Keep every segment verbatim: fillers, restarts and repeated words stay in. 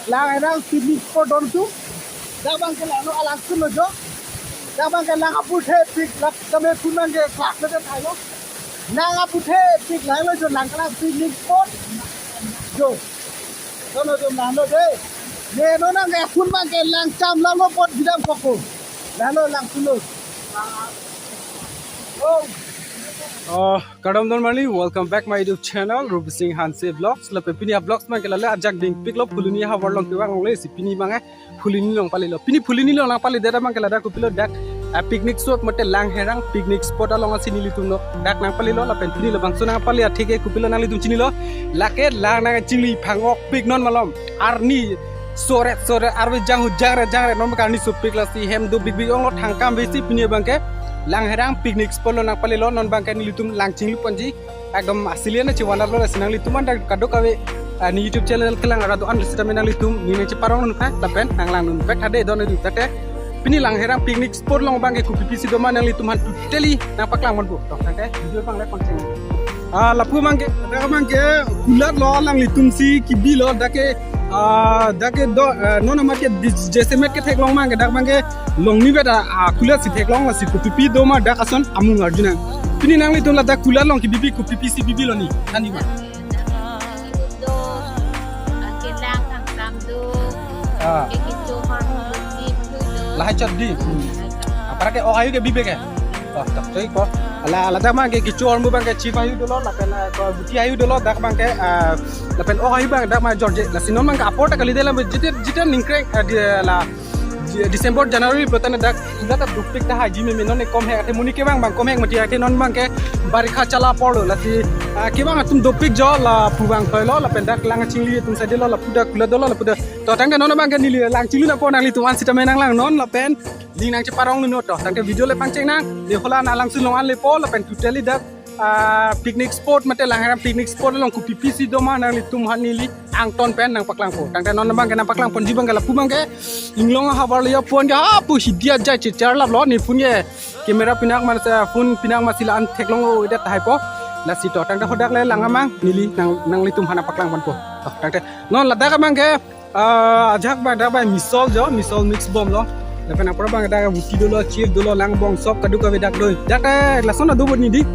Langherang picnic spot don tu. Dak abang ke langno alangsun lo jo. Dak abang ke lang aputhe pik lap tame pun abang ke class le thailo. Lang aputhe pik langlo jo, lang class picnic spot. Jo. Dono jo langno de. Ne non abang ke pun abang ke lang cham langno apot bidam koko. Langno alangsun lo. Oh. Uh, kardom don marli, welcome back my YouTube channel, Rup Sing Hanse Vlogs. Lapen pini a-vlogs abang ke lale ajak dingpik lo, Phuloni havar along kevang longle si pini abang eh Phuloni along pali lo. Pini Phuloni along nangpali det abang ke ladak kopilo dak, ah, picnic spot mate Langherang picnic spot along asi nelitum lo dak nangpali lo, lapen pini labangso nangpali athe ke kopilo nanglitum chinilo. Lake lang nangchingli phang-ok pik non malom. Arni soret soret arve janghu jangre jangre non karni sopik lasi hem do big big onglo thangkam vesi pini abang ke Langherang picnic spot lo nangpali lo, non abang ke nelitum lang chingli ponji ekdom asilian na chiwan lo lasi nanglitum anta kadokave, ah, ne YouTube channel kelang arat do-an sitame nanglitum ne nangcheparong nunphai lapen nanglang nunphai thade don edu tate pini Langherang picnic spot along abang ke kopi pisi doma nanglitum aphan totally nangpaklang ponpo. To tangte video abang le pangcheng. Ah, lapu abang ke, dak abang ke kulat lo, alanglitum si kebi lo, dak ke, ah, dak ke do, ah, non amat ke dis-, jasemet ketheklong abang ke, dak abang ke longni bet a, ah, kulat si theklong lasi kopi pi doma dak ason amung arjunang. Pini nanglitum ladak kulat along kebi pi kopi pisi bibi lo ne, than di ma. Do, ah, kelang kangsam do, ah, ke kecho hormu do, chip do. Lahai chot di. Hmm. Apar ke ok ayu ke bibe ke. Oh, tak choi ko. Ala, ladak abang ke kecho hormu abang ke chip ayu dolo, lapen, ah, ko guti ayu dolo, dak abang ke, ah, lapen ok ayu abang dak ma jorje. Lasi non abang ke apor ta kali de la jite, jite ningkreng, ah, di, la, di, December, January pulo tangte dak, dak ta dopik tahai ji meme non ke kom hek athe monit kevang abang kom hek mati athe non abang ke barikha chala apor lo lasi, ah, kevang atum dopik jo lapu abang thoi lo lapen dak lang chingli atum side lo lapu dak kulat dolo lapu dak. To tangte non abang ke neli lang chingli nangpo nanglitum an sitame nanglang non lapen ning nangcheparong non to. Tangte video le pangcheng nang. Ne hala na langsun along an lepo lapen totally dak, ah, picnic spot mate Langherang picnic spot along kopi pisi doma nanglitum aphan neli angton pen nangpaklangpo. Tangte non abang ke nangpaklang ponji abang ke lapu abang ke Inglong havar le yo pon ke hapu hidia jai chechar lap lo ne phone ke camera pinak ma se phone pinak ma si la-an theklong lo idet tahai po. Lasi to tangte hadak le lang amang neli nang nanglitum aphan nangpaklang ponpo. To tangte non ladak abang ke, ah, ajak abang dak abang misol jo, misol mix bom lo. Lapen apor abang dak buti dolo, chip dolo, lang bong sop kadokave dak doi. Dak, eh, lason ado bot ni di.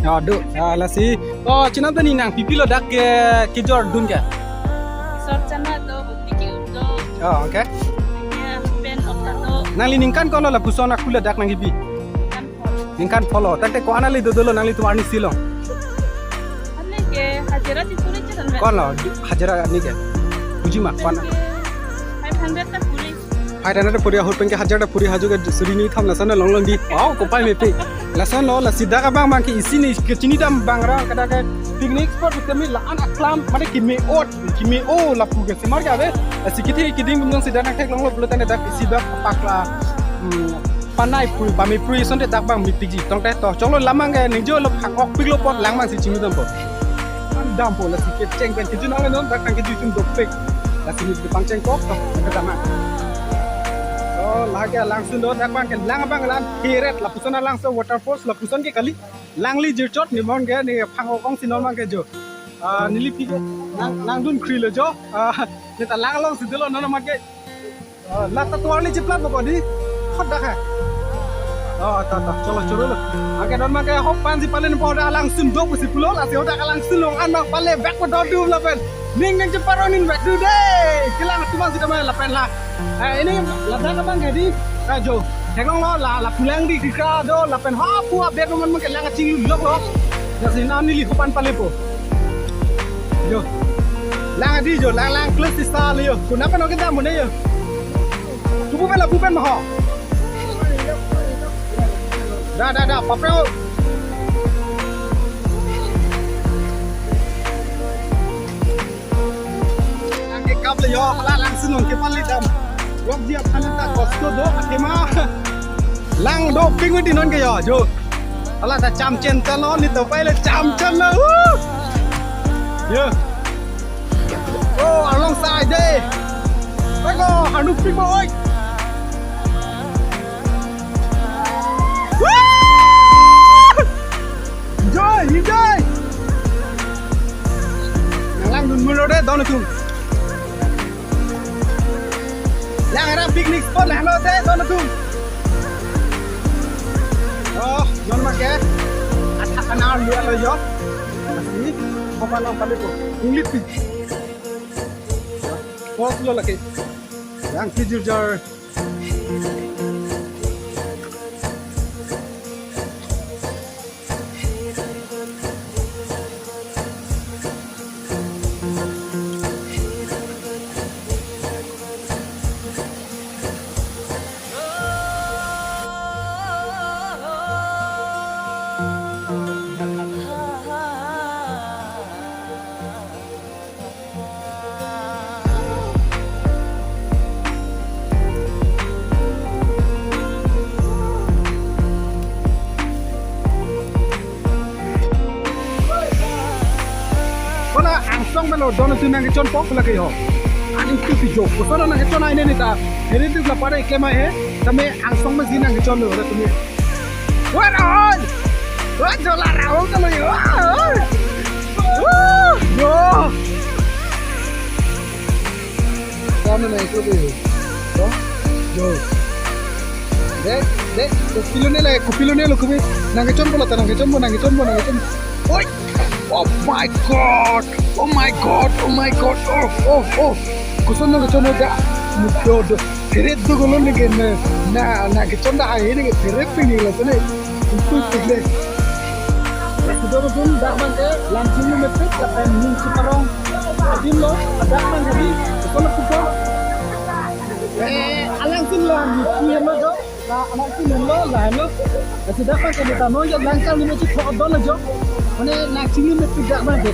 Ya, do. Ya, lasi. Oh, chinam tani nang pipi lo dak ke kejor dun ke. Sor chana do, buti ke do. Oh, okay. Ya, pen okta do. Nangli ningkan ko-an lo lapuson akulat dak nangkebi? Ningkan pholo. Ningkan pholo. Tangte ko-an ale dodolo nanglitum arni silong? Ane ke hajira chipuri chitan. Ko-an lo, hajira ni ke? Buji ma, ko-an? Five hundred ta puri. Five hundred ta puri, ahut pen ke hajar ta puri, haju ke suri ni tham lason longlong di. Wow, kopai mepi. Lason lo, lasi dak abang abang ke isi ni kechini dam abang ra kada ke picnic spot kami la-an aklam, mane keme-ot, keme-o lapu ke simar ke ave. Lasi kethe keding bumjong si dak nangtheklong lo pulo tangte dak isi dak pakla. Hmm. Panai pui, pami pui sonte dak abang mepikji. Tangte to, cholo lam abang ke ningje lo phak-ok pik lo apot lang abang si chinglu dampo. An dampo lasi kecheng pen kejun ang non dak nangkeju chun dopik. Lasi ne pangcheng kok to, ke dama. Oh, lake langsun do dak abang ke lang abang lan hiret lapuson langso waterfalls lapuson ke kali. Langli jirchot ne mon ke ne phang-ok ong si non abang ke jo. Ah, neli pi ke nang nangdun khri lo jo. Ah, ne ta lang along si dolo non abang ke. Ah, lata tuar le chiplat boko di. Hot dak ha. Oh, ta, ta, cholo, cholo lo. Anke non abang ke hop pan si palen po dak langsun do pusi pulo lasi dak langsun along an abang pale back po do dum lapen. Ning nangcheparong nin back do de. Kelang atum an sitame lapen la. Eh, ini ladak abang ke di. Ah, jo. Theklong lo la, lapu lang di kikra do lapen hapu update lo man abang ke lang chinglu lok lo. Lasi non neli hop pan pale po. Jo. Lang adi jo, lang lang plus sisa le jo. Kuna pen oke dam ne jo. Tubu pen lapu pen ma ho. Da da da, papre ho. Lang ke kap le jo, hala langsun along ke pali dam. Lok dia panen ta kosto do, athe ma. Lang dopik mati non ke jo, jo. Hala ta cham chen ta lo, ne to pai le cham chen lo. Woo! Yeah. Oh, along side de. Oi ko, hanu pik mo oi. Woo! Enjoy, enjoy. Nanglang dun mulo de, don atum. Era picnic spot lahelo te don atum. Oh, non make. Athak anar lu alo jo. Ini kopan nang pali ko. Inglit pi. Pos lo lagi. Yang kijur jar. Kola angsong melo don atum nangkechonpo lake ho. Aning tu pijo. Koson nangkechon aine neta. Heri tu lapar eklem ahe. Tame angsong mesi nangkechon lo tumi. Wah, Rahul! Wah, jola Rahul kalau ya. Wah! Wah! Yo! Kami naik dulu. Yo. Yo. Dek, dek, kopilo ne lai, kopilo ne lo kumi. Nangkechonpo lata, nangkechonpo, nangkechonpo, nangkechonpo. Oi! Oh my God! Oh my God! Oh my God! Oh, oh, oh! Koson nangkechon da. Mudo do. Teret do golon ne ke na, na, nangkechon da hai ne ke teret pini la sene. Itu pini. Sudah betul dak bang ke langchinglu mepet lapen ning cheparong. Adim lo, dak bang ke di, koson lo kupo. Eh, alangsun lo, ni kuya ma do. Na anak si nelo, la lo. Kasi dak bang ke tano ya langkang ni mesti thok don lo jo. Mane langchinglu mepet dak bang ke.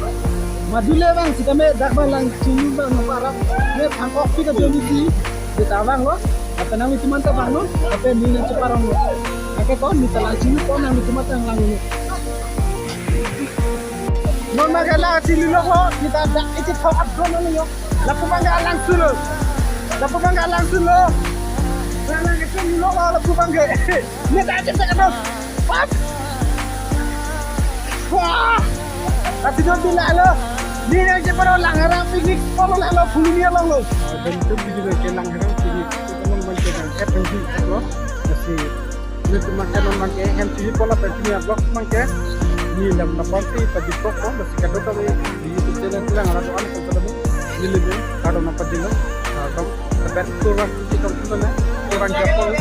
Madule bang si kami dak bang langchinglu bang no para. Ne thang ok pi ka doni si. Kita bang lo. Apa nang itu mantap bang lo. Apa ni nang ceparong lo. Apa kau ni ta langchinglu kau nang itu mantap lang lo. Non ma ke langchinglu lo ko. Kita dak iti thok don lo jo. Lapu bang ke alangsun lo. Lapu bang ke alangsun lo. Langchinglu lo lapu bang ke. Ini tak ada tak ada. Pap. Wah. Tapi don bila lo. Ni nang cepat lo Langharang picnic spot lo lo puluni lo lo. Dan itu di juga ke Langharang picnic spot lo. Masih ini tu make non make hem chili pola pe pini vlog make. Ni lam na pasti padi kok ko masih kado kami di YouTube channel Langharang ko an ko kami. Ni lebih kado na padi lo. Kado dapat turun si kami mana. Turun ke pol.